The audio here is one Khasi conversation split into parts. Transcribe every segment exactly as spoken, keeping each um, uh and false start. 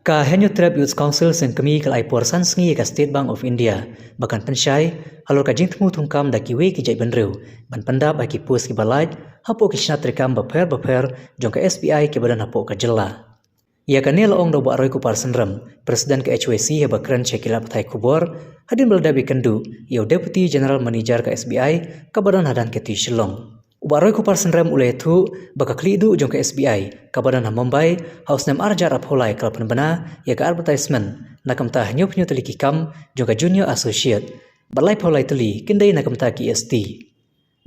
Ka Hynñiewtrep Youth Council seng kmie ka la ai por san sngi ïa ka State Bank of India ba kan pynshai halor ka jingthmu thungkam da kiwei ki jaitbynriew ban pyndap ha ki post kiba lait hapoh ki shnat treikam bapher bapher jong ka S B I kiba don hapoh ka jylla. Ïa kane la ong da u Bah Roy Kupar Synrem, President ka H Y C, haba kren sha ki lad pathai khubor hadien ba la dep ïakynduh ïa u Deputy General Manager ka S B I kaba don ha Dhankheti, Shillong. U Bah Roy Kupar Synrem u la ïathuh ba ka khlieh duh jong ka S B I kaba don ha Mumbai ha u snem ar hajar arphew lai ka la pynbna ïa ka advertisement na ka bynta hynñiewphew hynñiew tylli ki kam jong ka Junior Associate bad laiphew lai tylli kin dei na ka bynta ki S T.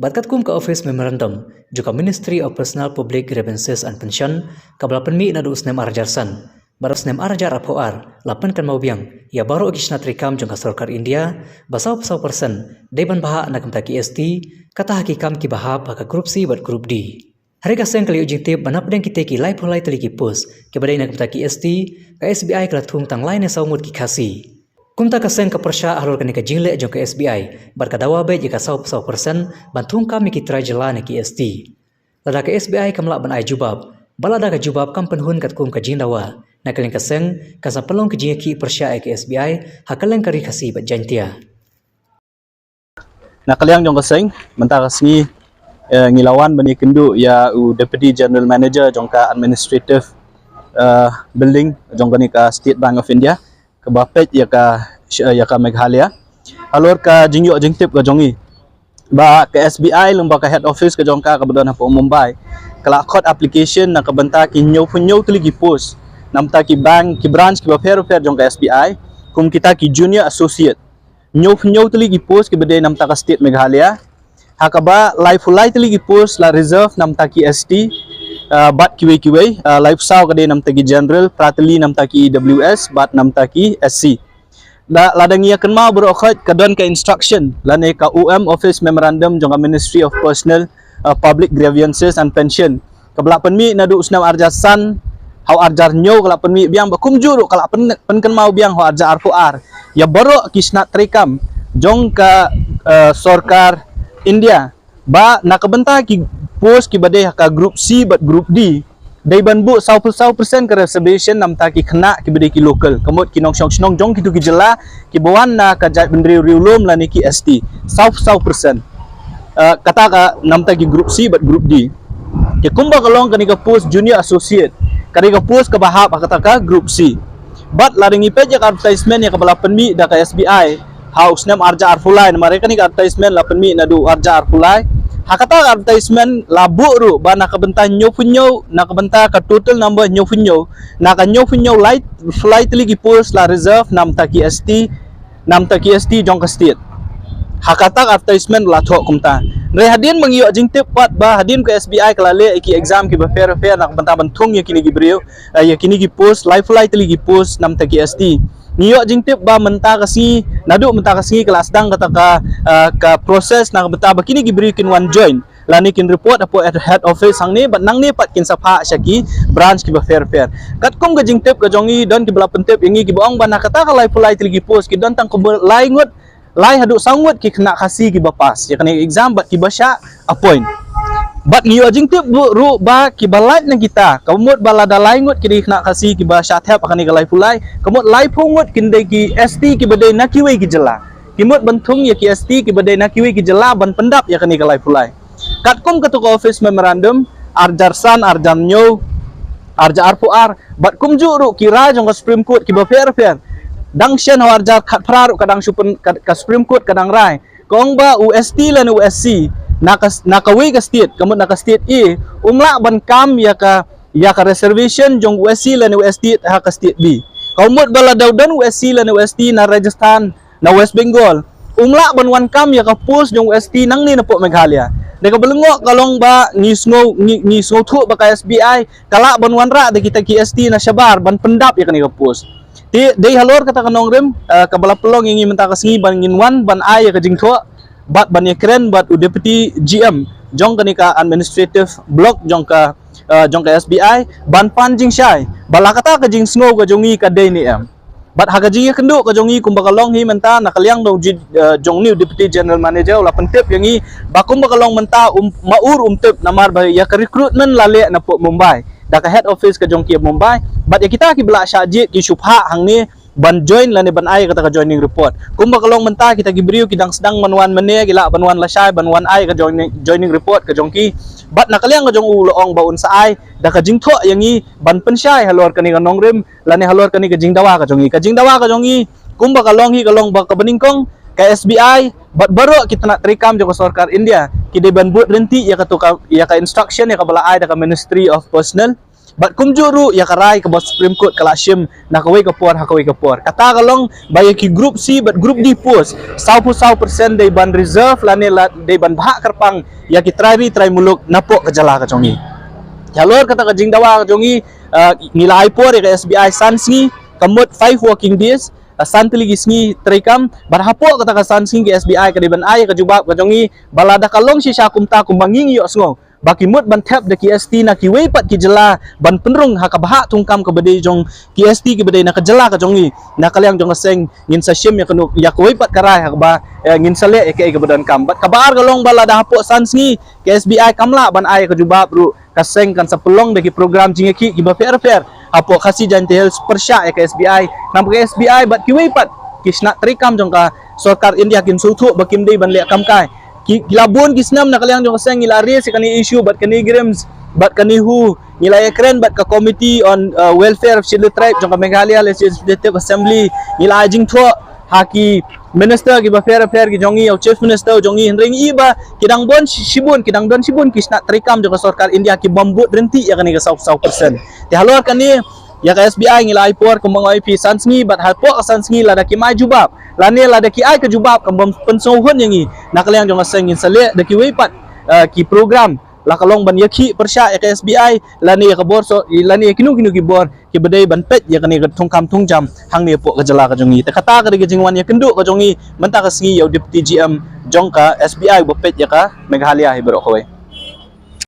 Bad katkum ka Office Memorandum jong ka Ministry of Personnel, Public Grievances and Pension, kaba la pynmih naduh u snem ar hajar san bad u snem ar hajar arphew ar, la pynkynmaw biang ïa baroh ki shnat treikam jong ka sorkar India ba saw phew saw percent dei ban bhah na ka bynta ki S T, kata ha ki kam kiba hap ha ka Group C bad Group D. Hynrei ka seng ka la ïoh jingtip ba napdeng kita ki laiphew lai tylli ki post kiba dei na ka bynta ki S T, ka S B I ka la thung tang lai ne saw ngut ki Khasi. Kumta ka seng ka pyrshah halor kane ka jingleh jong ka S B I bad ka dawa beit ïa ka saw phew saw percent ban thungkam ïa ki trai jylla na ki S T. Lada ka S B I kam lah ban ai jubab, bad lada ka jubab kam pynhun katkum ka jingdawa, na ka liang ka seng kan sa pynlong ki jingïakhih pyrshah ïa ka S B I ha kylleng ka Ri Khasi bad Jaintia. Na ka liang jong ka seng, mynta ka sngi, eh, ngi la wan ban ïakynduh ïa u Deputy General Manager jong ka Administrative, eh, Building jong kane ka State Bank of India, kaba peit ïa ka, ïa ka Meghalaya. Halor ka jingïoh jingtip ka jong ngi ba ka S B I lyngba ka head office ka jong ka kaba don hapoh Mumbai, ka la khot application na ka bynta ki hynñiewphew hynñiew tylli ki post na ka bynta ki bank, ki branch kiba pher bapher jong ka S B I, kum kita ki Junior Associate. Hynñiewphew hynñiew tylli ki post kiba dei na ka bynta ka State Meghalaya. Ha kaba laiphew lai tylli ki post la reserve na ka bynta ki S T, ah, bad kiwei kiwei, ah, laiphew saw ka dei na ka bynta ki General, phra tylli na ka bynta ki E W S bad na ka bynta ki S C. Da, lada ngi ïa kynmaw baroh khoit, ka don ka instruction lane ka O M, Office Memorandum jong ka Ministry of Personnel, ah, Public Grievances and Pension, kaba la pynmih naduh u snem ar hajar san ha u ar hajar hynñiew, ka la pynmih biang, bad kumjuh ruh ka la pyn-, pynkynmaw biang ha u ar hajar arphew ar ïa baroh ki shnat treikam jong ka, eh, sorkar India ba na ka bynta ki post kiba dei ha ka Group C bad Group D, dei ban buh saw phew saw percent ka reservation na ka bynta ki khynnah kiba dei ki local, ka mut ki nongshong shnong jong kito ki jylla kiba wan na ka jaitbynriew riewlum lane ki S T, saw phew saw percent. Eh, kata ka na ka bynta ki Group C bad Group D. Te kumba ka long kane ka post Junior Associate, kane ka post kaba hap ha kata ka Group C. Bad lada ngi peit ïa ka advertisement ïa kaba la pynmih da ka S B I ha u snem ar hajar arphew lai, namar ïa kane ka advertisement la pynmih naduh ar hajar arphew lai. Ha kata ka advertisement la buh ruh ba na ka bynta hynñiewphew hynñiew, na ka bynta ka total number hynñiewphew hynñiew, na ka hynñiewphew hynñiew lai, lai tylli ki post la reserve na ka bynta ki S T, na ka bynta ki S T jong ka state. Ha kata ka advertisement la thoh kumta. Hynrei hadien ba ngi ïoh jingtip pat ba hadien ka S B I ka la leh ïa ki exam kiba pher pher na ka bynta ban thung ïa kine ki briew, eh, ïa kine ki post, laiphew lai tylli ki post na ka bynta ki S T, ngi ïoh jingtip ba mynta ka sngi, naduh mynta ka sngi ka la sdang kata ka, eh, ka process na ka bynta ba kine ki briew kin wan join lane kin report hapoh head, head office hangne, bad nangne pat kin sa phah sha ki branch kiba pher pher. Katkum ka jingtip ka jong ngi, don kiba la pyntip ïa ngi kiba ong ba na kata ka laiphew lai tylli ki post ki don tang kumba lai ngut, lai haduh saw ngut ki khynnah Khasi kiba pass ïa kane ka exam bad kiba shah appoint. Bad ngi ïoh jingtip ruh, ruh ba kiba lait na kita, ka mut ba lada lai ngut ki dei khynnah Khasi kiba shah thep ha kane ka laiphew lai, ka mut laiphew ngut kin dei ki S T kiba dei na kiwei ki jylla. Ki mut ban thung ïa ki S T kiba dei na kiwei ki jylla ban pyndap ïa kane ka laiphew lai. Katkum katu ka office memorandum, ar hajar san, ar hajar hynñiew, ar hajar arphew ar, bad kumjuh ruh ki rai jong ka Supreme Court kiba pher pher. Dang shen ha ar hajar khatphra ruh ka dang shu pyn-, ka, ka Supreme Court ka dang rai. Ka ong ba u S T lane u S C na ka, na kawei ka state, ka mut na ka state A, um lah ban kam ïa ka, ïa ka reservation jong u S C lane u S T ha ka state B. Ka mut ba lada u don u S C lane u S T na Rajasthan, na West Bengal, um lah ban wan kam ïa ka post jong u S T nangne napoh Meghalaya. Da kaba lyngngoh ka long ba ngi sngew, ngi, ngi sngewthuh ba ka S B I ka lah ban wanrah da kita ki S T na shabar ban pyndap ïa kane ka post. Te dei halor kata ka nongrim, eh, kaba la pynlong ïa ngi mynta ka sngi ban ngin wan ban ai ïa ka jingthoh bad ban ïakren bad u Deputy G M jong kane ka administrative block jong ka, eh, jong ka S B I, ban pan jingshai ba la kata ka jingsngew ka jong ngi ka dei ne em. Bad ha ka jingïakynduh ka jong ngi kumba ka long hi mynta na ka liang dong ji, eh, jong u Deputy General Manager u la pyntip ïa ngi ba kumba ka long mynta um, ma ur um tip namar ba ïa ka recruitment la leh napoh Mumbai. da ka head office ka jong ki Mumbai. Bad ïa kita kiba la shah jied ki shu phah hangne ban join lane ban ai kata ka joining report. Kumba ka long mynta kita ki briew ki dang sdang ban wan mynne, ki lah ban wan lashai ban wan ai ka joining, joining report ka jong ki. Bad na ka liang ka jong u la ong ba un sa ai da ka jingthoh ïa ngi ban pynshai halor kane ka nongrim lane halor kane ka jingdawa ka jong ngi. Ka jingdawa ka jong ngi kumba ka long hi ka long ba kaba nyngkong ka S B I bad baroh ki tnat treikam jong ka sorkar India ki dei ban bud ryntih ïa katu ka, ïa ka instruction ïa kaba la ai da ka Ministry of Personnel. Bad kumjuh ruh ïa ka rai kaba Supreme Court ka la shim na kawei ka por ha kawei ka por. Kata ka long ba ïa ki group C bad group D post, saw phew saw percent dei ban reserve lane la dei ban bhah kyrpang ïa ki trai ri trai muluk napoh ka jylla ka jong ngi. Halor kata ka jingdawa ka jong ngi, ah, ngi la ai por ïa ka S B I san sngi, ka mut five working days, ah, san tylli ki sngi treikam, bad hapoh kata ka san sngi ka S B I ka dei ban ai ïa ka jubab ka jong ngi, ba lada ka long shisha kumta kumba ngi ngi ïohsngew ba ki mut ban thep da ki S T na kiwei pat ki jylla ban pynrung ha ka bhah thungkam kaba dei jong ki S T kiba dei na ka jylla ka jong ngi. Na ka liang jong ka seng ngin sa shim ïa kano, ïa kawei pat ka rai ha kaba, eh, ngin sa leh ïa kaei kaba donkam. Bad kaba ar ka long ba lada hapoh san sngi ka S B I kam lah ban ai ïa ka jubab ruh, ka seng kan sa pynlong da ki program jingïakhih kiba pher pher hapoh Khasi Jaintia Hills pyrshah ïa ka S B I. Namar ka S B I bad kiwei pat ki tnat treikam jong ka sorkar India kin sngewthuh ba kim dei ban leh kam kai. Ki, ki la bun ki snem na ka liang jong ka seng ngi la raise ïa kane issue bad kane GRIHMS bad kane WHO, ngi la ïakren bad ka Committee on, uh, Welfare of Scheduled Tribe jong ka Meghalaya Legislative Assembly, ngi la ai jingthoh ha ki minister kiba pher pher ki jong ngi, ïa u Chief Minister jong ngi, hynrei ngi i ba ki dang bun shi-, shibun, ki dang don shibun ki tnat treikam jong ka sorkar India ki bym bud ryntih ïa kane ka saw saw percent. Te halor kane ïa ka S B I ngi la ai por kumba nga ong ïa phi san sngi, bad hapoh ka san sngi lada kim ai jubab lane lada ki ai ka jubab kaba pynsngewhun ïa ngi, na ka liang jong ka seng ngin sa leh da kiwei pat, eh, ki program, la ka long ban ïakhih pyrshah ïa ka S B I lane ïa ka bor so, lane ïa kino kino ki bor kiba dei ban peit ïa kane ka thungkam thungjam hangne hapoh ka jylla ka jong ngi. Te kata ka dei ka jingwan ïakynduh ka jong ngi mynta ka sngi ïa u Deputy G M jong ka S B I uba peit ïa ka Meghalaya hi baroh kawei.